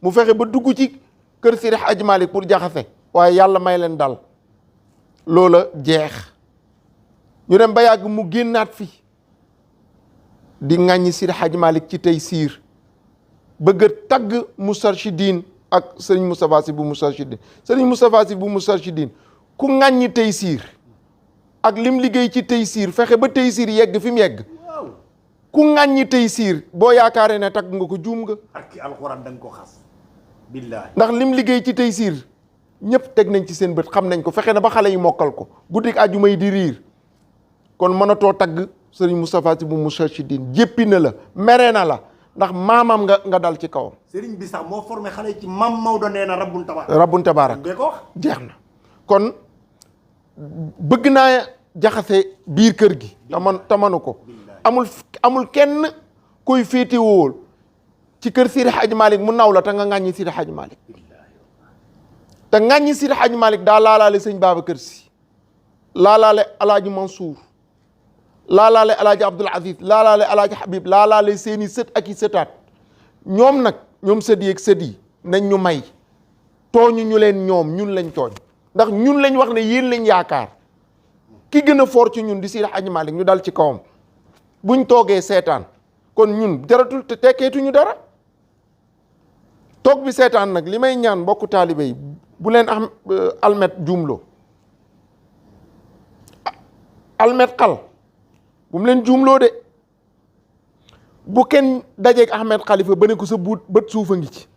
mu fexe ba dugg ci kër Seydi Hadji Malick pour jaxase waaye yàlla may leen dal loola jeex ñu dem ba yàgg mu génnaat fi di ŋàññi Seydi Hadji Malick ci Taysiir bëgg a tagg Moustarchidine ak sëriñ Moustapha Sy bu Moustarchidine sëriñ Moustapha Sy bu Moustarchidine ku ŋàññi Taysiir ak lim liggéey ci Taysiir fexe ba Taysiir yegg fi mu yegg ku ŋàññi Taysiir boo yaakaaree ne tagg nga ko juum nga ak ci alxuraan da nga ko xas billaahi ndax lim liggéey ci Taysiir ñëpp teg nañ ci seen bët xam nañ ko fexe na ba xale yi mokkal ko guddik àjjuma yi di riir kon mënatoo tagg sëriñ Moustapha Sy bu Moustarchidine jéppi na la mere na la ndax maamam nga dal ci kawam. sëriñ bi sax moo formé xale yi ci maam Maodo nee na rabbun tabaarak. rabbun tabaarak ko wax jeex na kon bëgg naa jaxase biir kër gi. tamanu ko amul kenn koy féetewoo ci kër Seydi Hadji Malick mu naw la te nga ŋàññi Seydi Hadji Malick te ŋàññi Seydi Hadji Malick daa laalaale sëñ Babacar Sy laalaale alaaji Mansour laalaale alaaji Abdoul Aziz laalaale alaaji Habib laalaale seeni sët ak i sëtaat ñoom nag ñoom sët yi ak sët yi nañ ñu may tooñu ñu leen ñoom ñun lañ tooñ ndax ñun lañ wax ne yéen lañ yaakaar ki gën a fort ci ñun di Seydi Hadji Malick ñu dal ci kawam buñ toogee seetaan kon ñun jaratul te tekkeetuñu dara toog bi seetaan nag li may ñaan mbokku taalibe yi bu leen am almet juumloo almet xal bu mu leen juumloo de bu kenn dajeeg Ahmed Khalifa ba ne ko sa bët suufa ngi ci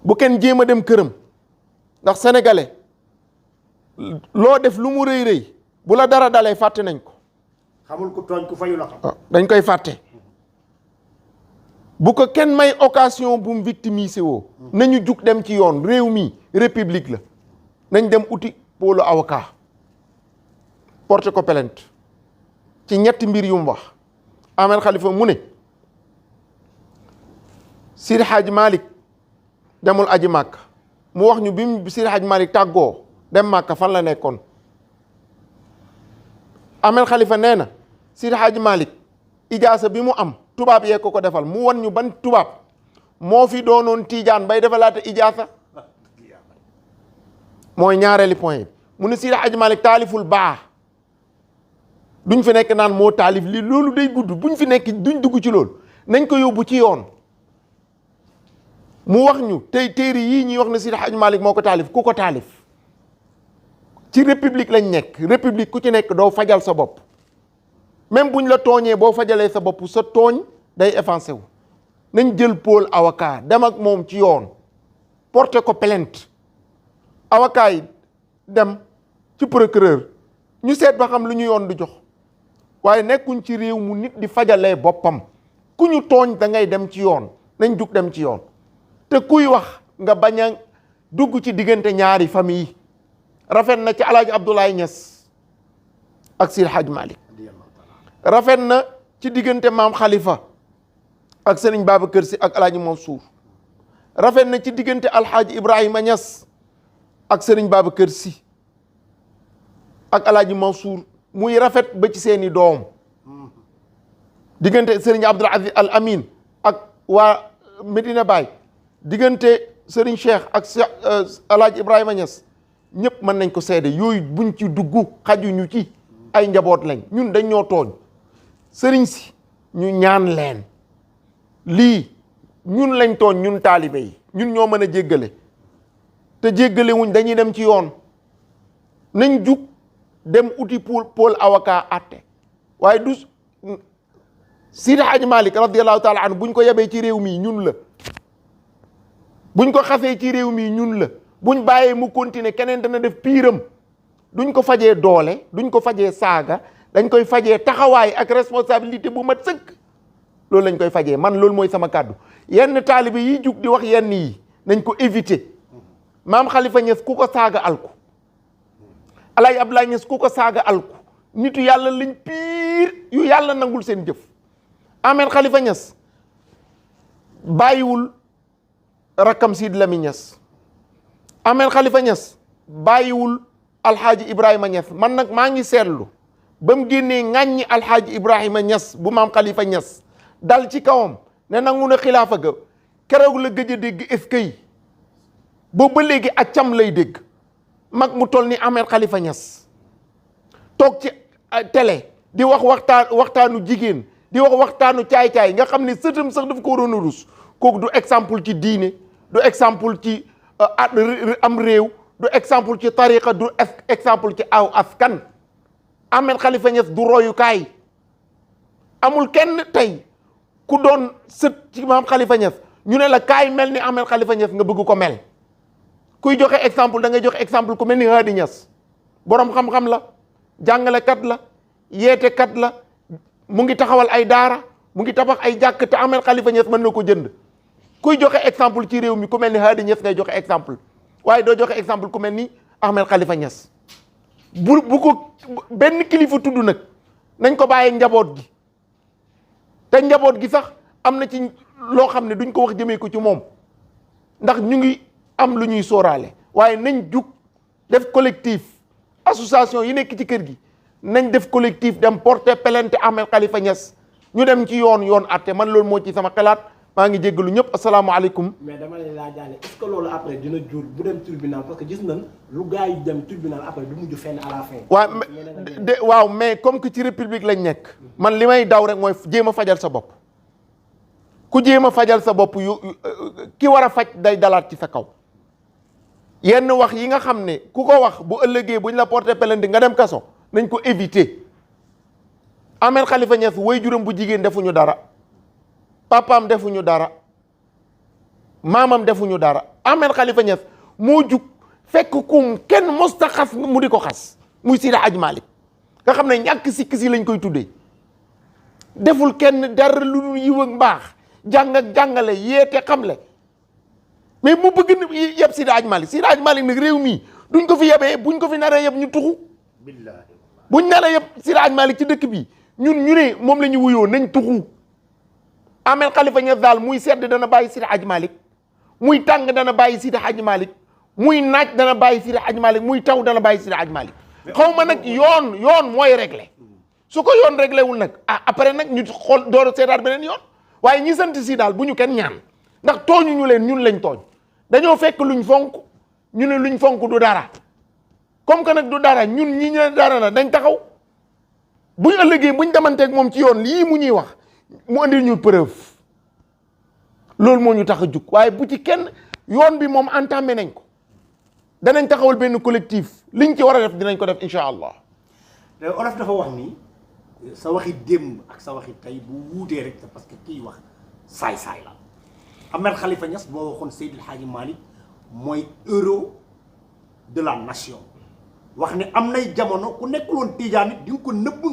bu kenn jéem a dem këram ndax sénégalais loo def lu mu rëy rëy bu la dara dalee fàtte nañ ko xamul ku tooñ ku fayu la xam dañ koy fàtte bu ko kenn may occasion bu mu victimisé woo nañu jug dem ci yoon réew mi république la nañ dem uti pôle avocat porte ko plainte ci ñetti mbir yu mu wax Ahmed Khalifa mu ne Seydi Hadji Malick demul aji màkk mu wax ñu bi mu Seydi Hadji Malick tàggoo dem màkk fan la nekkoon Ahmed Khalifa nee na Seydi Hadji Malick ijaasa bi mu am tubaab yee ko defal mu wan ñu ban tubaab moo fi doonoon tiijaan bay defalaate ijaasa mooy ñaareeli point bi mu ne Seydi Hadji Malick taaliful baax duñ fi nekk naan moo taalif li loolu day gudd buñ fi nekk duñ dugg ci loolu nañ ko yóbbu ci yoon mu wax ñu tey téere yii ñuy wax ne Seydi Hadji Malick moo ko taalif ku ko taalif ci république lañ nekk république ku ci nekk doo fajal sa bopp même buñ la tooñee boo fajalee sa bopp sa tooñ day effacé wu nañ jël pôle avocat dem ak moom ci yoon porter ko plainte avocat yi dem ci procureur ñu seet ba xam lu ñu yoon du jox waaye nekkuñ ci réew mu nit di fajalee boppam ku ñu tooñ da ngay dem ci yoon nañ jug dem ci yoon te kuy wax nga bañ a dugg ci diggante ñaari famille yi rafet na ci alaaji Abdoulaye Niass ak Seydi Hadji Malick rafet na ci diggante maam Khalifa ak Serigne Babacar Sy ak alaaji Mansour rafet na ci diggante alhaaji Ibrahima Niass ak Serigne Babacar Sy ak alaaji Mansour muy rafet ba ci seeni doom diggante Serigne Abdoul Aziz Al Amin ak waa Medina Baye diggante Serigne Cheikh ak alaaji Ibrahima Niass ñëpp mën nañ ko seede yooyu buñ ci dugg xajuñu ci ay njaboot lañ ñun dañ ñoo tooñ sëriñ si ñu ñaan leen lii ñun lañ tooñ ñun taalibe yi ñun ñoo mën a jéggale te jéggale wuñ dañuy dem ci yoon nañ jug dem uti pôle avocat atte waaye du Seydi Hadji Malick radiyallahu taala anhu buñ ko yebee ci réew mii ñun la buñ ko xasee ci réew mii ñun la buñ bàyyee mu continuer keneen dana def piiram duñ ko fajee doole duñ ko fajee saaga dañ koy fajee taxawaay ak responsabilité bu mat sëkk loolu lañ koy fajee man loolu mooy sama kàddu yenn taalibe yi jug di wax yenn yi nañ ko éviter maam Khalifa Niass ku ko saaga alku Alaaji Abdoulaye Niass ku ko saaga alku nitu yàlla lañ piir yu yàlla nangul seen jëf Ahmed Khalifa Niass bàyyiwul rakkam Sidi Lamine Niass Ahmed Khalifa Niass bàyyiwul alxaaji Ibrahima Niass man nag maa ngi seetlu ba mu génnee ŋàññi alxaaji Ibrahima Niass bu maam Khalifa Niass dal ci kawam ne nangu na xilaafa ga keroog la gëj a dégg eskay boobu ba léegi ak cam lay dégg mag mu toll ni Ahmed Khalifa Niass toog ci télé di wax waxtaanu jigéen di wax waxtaanu caay-caay nga xam ne sëtam sax dafa ko waroon a rus kooku du exemple ci diine du exemple ci am réew du exemple ci tariqa du exemple ci aw askan Ahmed Khalifa Niass du royukaay amul kenn tey ku doon sët ci maam Khalifa Niass ñu ne la kaay mel ni Ahmed Khalifa Niass nga bëgg ko mel kuy joxe exemple da ngay joxe exemple ku mel ni Hadi Niass borom xam-xam la jàngalekat la yeetekat la mu ngi taxawal ay daara mu ngi tabax ay jàkk te Ahmed Khalifa Niass mën na ko jënd kuy joxe exemple ci réew mi ku mel ni Hadi Niass ngay joxe exemple waaye doo joxe exemple ku mel ni Ahmed Khalifa Niass bu ko benn kilifa tudd nag nañ ko bàyyee njaboot gi te njaboot gi sax am na ci loo xam ne duñ ko wax jëmee ko ci moom ndax ñu ngi am lu ñuy sóoraale waaye nañ jug def collectif association yi nekk ci kër gi nañ def collectif dem porter plainte Ahmed Khalifa Niass ñu dem ci yoon atte man loolu moo ci sama xalaat maa ngi jéggalu ñëpp asalaamaaleykum. mais dama lay laajaale est-ce que loolu après dina jur bu dem tribunal parce que gis nañ lu gars yi dem tribunal après du mujj fenn à la fin. waaw mais comme que ci république lañ nekk. man li may daw rek mooy jéem a fajal sa bopp. ku jéem a fajal sa bopp ki war a faj day dalaat ci sa kaw. yenn wax yi nga xam ne ku ko wax bu ëllëgee buñ la porté plainte nga dem kaso nañ ko éviter. Ahmed Khalifa Niass waajuram bu jigéen defuñu dara. papaam defuñu dara maamam defuñu dara Ahmed Khalifa Niass moo jug fekk kum kenn mosta xas mu di ko xas muy Seydi Hadji Malick nga xam ne ñàkk sikk si lañ koy tuddee deful kenn dara lu dul yiw ak mbaax jàng ak jàngale yeete xamle mais mu bëgg na yeb Seydi Hadji Malick Seydi Hadji Malick nag réew mii duñ ko fi yebee buñ ko fi naree yeb ñu tuxu buñ naree yeb Seydi Hadji Malick ci dëkk bi ñu ne moom la ñu wuyoo nañ tuxu Ahmed Khalifa Niass daal muy sedd dana bàyyi Seydi Hadji Malick muy tàng dana bàyyi Seydi Hadji Malick muy naaj dana bàyyi Seydi Hadji Malick muy taw dana bàyyi Seydi Hadji Malick xaw ma nag yoon mooy réglé su ko yoon réglé wul nag après nag ñu xool door a seetaat beneen yoon waaye ñi sant si daal bu ñu kenn ñaan ndax tooñu ñu leen ñun lañ tooñ dañoo fekk luñ fonk ñu ne luñ fonk du dara comme que nag du dara ñun ñi ñu dara na dañ taxaw buñ ëllëgee buñ demanteeg moom ci yoon lii mu ñuy wax mu andil ñu preuve loolu moo ñu tax a jug waaye bu ci kenn yoon bi moom entamé nañ ko danañ taxawal benn collectif liñ ci war a def dinañ ko def incha allah. Olof dafa wax ni sa waxi démb ak sa waxi tey bu wuutee rek parce que kii wax saay-saay la Ahmed Khalifa Niass moo waxoon Seydil Hadji Malick mooy héros de la nation wax ne am nay jamono ku nekkul woon Tijaan it di nga ko nëbb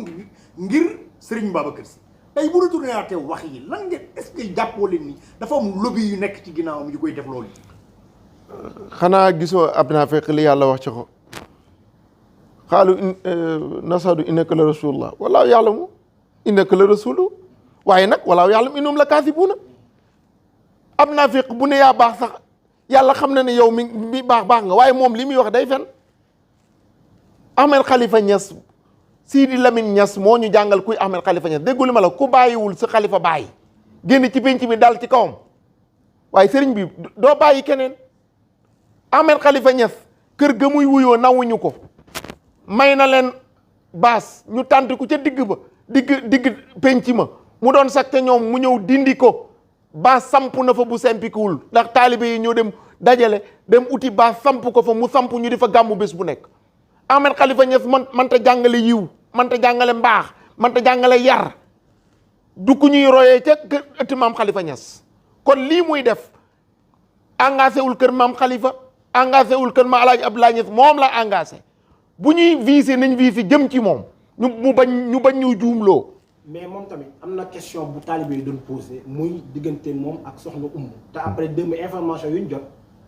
ngir Serigne Babacar Sy tey bu retourné waatee wax yi lan ngeen est-ce que jàppoo leen ni dafa am lobby yu nekk ci ginnaawam yu koy def loolu. xanaa gisoo ab naa fekk li yàlla wax ci ko xaalu nasadu innaka la rasulullah walaahu ya'lamu innaka la rasulu waaye nag walaahu ya'lamu innahum la kaasibuuna ab naa fekk bu ne yaa baax sax yàlla xam na ne yow mi baax nga waaye moom li muy wax day fen Ahmed Khalifa Niass Sidi Lamine Niass moo ñu jàngal kuy Ahmed Khalifa Niass déggu li ma la ku bàyyiwul sa xalifa bàyyi génn ci penc bi dal ci kawam waaye sëriñ bi doo bàyyi keneen Ahmed Khalifa Niass kër ga muy wuyoo nawuñu ko may na leen baas ñu tànt ku ca digg ba digg penc ma mu doon sax ca ñoom mu ñëw dindi ko baas samp na fa bu sempikuwul ndax taalibe yi ñoo dem dajale dem uti baas samp ko fa mu samp ñu di fa gàmmu bés bu nekk Ahmed Khalifa Niass mënta jàngale yiw mënta jàngale mbaax mënta jàngale yar du ku ñuy royee ca kër ëtt maam Khalifa Niass kon lii muy def engagé wul kër maam Khalifa engagé wul kër ma Alaaji Abdoulaye Niass moom la engagé bu ñuy visé nañ visé jëm ci moom ñu bañ ñu juumloo. mais moom tamit am na question bu taalibe yi doon posé muy diggante moom ak soxna Umu te après démb information yu ñu jot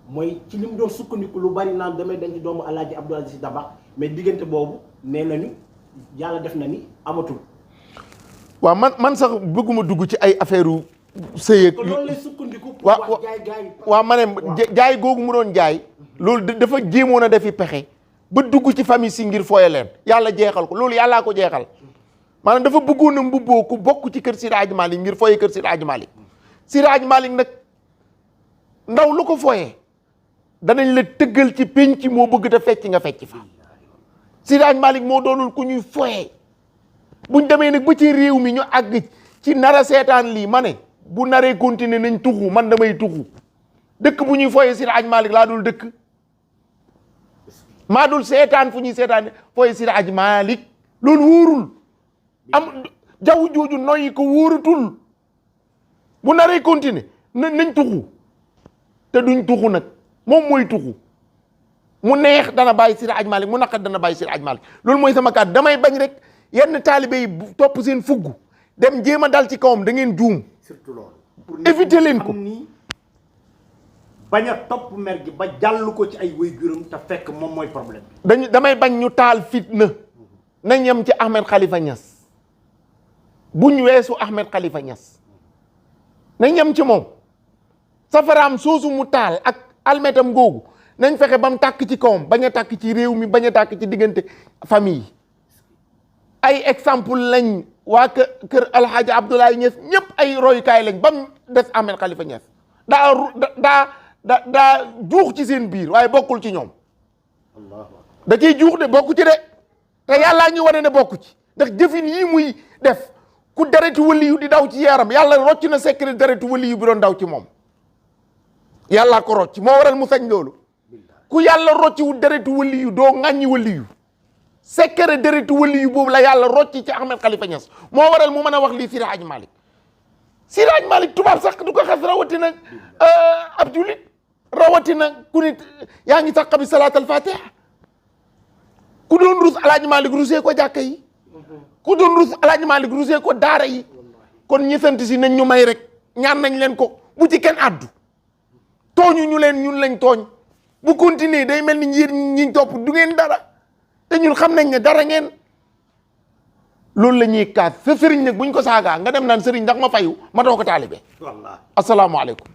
mooy ci li mu doon sukkandiku lu bari naan damay denc doomu Alaaji Abdou Aziz Dabakh mais diggante boobu nee nañu yàlla def na ni amatul. waaw man sax bëgguma dugg ci ay affaire u sëy ak loolu lay sukkandiku pour wax jaay waaw ma ne jaay googu mu doon jaay loolu dafa jéemoon a defi pexe ba dugg ci famille si ngir fooye leen yàlla jeexal ko loolu yàllaa ko jeexal maanaam dafa bëggoon a mbubboo ku bokk ci kër Seydi Hadji Malick ngir fooye kër Seydi Hadji Malick Seydi Hadji Malick nag ndaw lu ko fooyee danañ la tëggal ci penc moo bëgg te fecc nga fecc fa Seydi Hadji Malick moo doonul ku ñuy fooyee buñ demee nag ba ci réew mi ñu àgg ci nara seetaan lii ma ne bu naree continuer nañ tuxu man damay tuxu dëkk bu ñuy fooyee Seydi Hadji Malick laa dul dëkk maa dul seetaan fu ñuy seetaan fooyee Seydi Hadji Malick loolu wóorul am jaww jooju noyyi ko wóoratul bu naree continuer nañ tuxu te duñ tuxu nag moom mooy tuxu mu neex dana bàyyi Seydi Hadji Malick mu naqat dana bàyyi Seydi Hadji Malick loolu mooy sama kàddu damay bañ rek yenn taalibe yi topp seen fugg dem jéem a dal ci kawam da ngeen juum. surtout loolu. pour éviter leen ko ni bañ a topp mer gi ba jàll ko ci ay waajuram te fekk moom mooy problème bi. damay bañ ñu taal fitna nañ yem ci Ahmed Khalifa Niass buñ weesu Ahmed Khalifa Niass nañ yem ci moom safaraam soosu mu taal ak almetam googu nañ fexe ba mu tàkk ci kawam bañ a tàkk ci réew mi bañ a tàkk ci diggante famille ay exemple lañ waa kër Alhaji Abdoulaye Niass ñëpp ay royukaay lañ ba mu des Ahmed Khalifa Niass daa juux ci seen biir waaye bokkul ci ñoom da ciy juux de bokku ci de te yàllaa ngi wane ne bokku ci ndax jëfin yii muy def ku deretu waliyu di daw ci yaram yàlla rocc na secret deretu waliyu bi doon daw ci moom yàllaa ko rocc moo waral mu sañ loolu ku yàlla rocc wu deretu waliyu doo ŋàññi waliyu secret deretu waliyu boobu la yàlla rocc ci Ahmed Khalifa Niass moo waral mu mën a wax lii Seydi Hadji Malick Seydi Hadji Malick tubaab sax du ko xas rawatina ab julit rawatina ku nit yaa ngi sax bi salaatal fatiha ku doon rus Alaaji Malick rusee ko jàkka yi ku doon rus Alaaji Malick rusee ko daara yi kon ñi sant si nañ ñu may rek ñaan nañ leen ko bu ci kenn addu tooñu ñu leen ñun lañ tooñ bu continuer day mel ni yéen ñi topp du ngeen dara te ñun xam nañ ne dara ngeen loolu la ñuy kaas sa sëriñ nag buñ ko saagaa nga dem naan sëriñ ndax ma fayu ma doo ko taalibe wallaahi asalaamaaleykum